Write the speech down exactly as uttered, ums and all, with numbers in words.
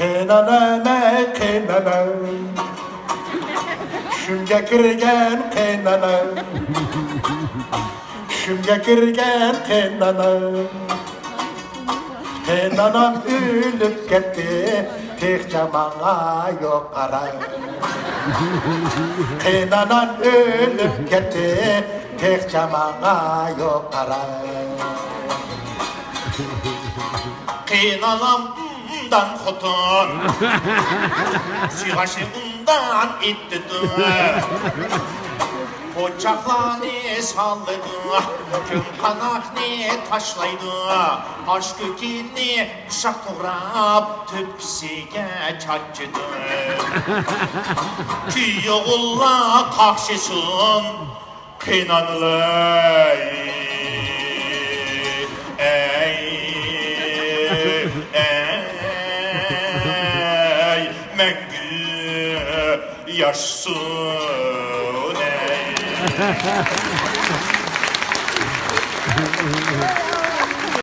قېيىنئانام، ئەي قېيىنئانام، چۈشۈمگە كىرگەن قېيىنئانام، چۈشۈمگە كىرگەن قېيىنئانام. قېيىنئانام ئۆلۈپ كەتتى، تېخىچە ماڭا يوق ئارام. قېيىنئانام ئۆلۈپ كەتتى، تېخىچە ماڭا يوق ئارام. قېيىنئانام ئوبدان خوتۇن، سۇيغاچنى ئوبدان ئېتىدۇ. پوچاقلارنى سالىدۇ، كۆڭ قاناقنى تاشلايدۇ، ئاش كۆكىنى ئۇششاق توغراپ، تۆپىسىگە چاچىدۇ. كۈيئوغۇللار قاقشىسۇن، قېيىنئانىلەر، ئەي، ئەي، مەڭگۈ ياشىسۇن، ئەي.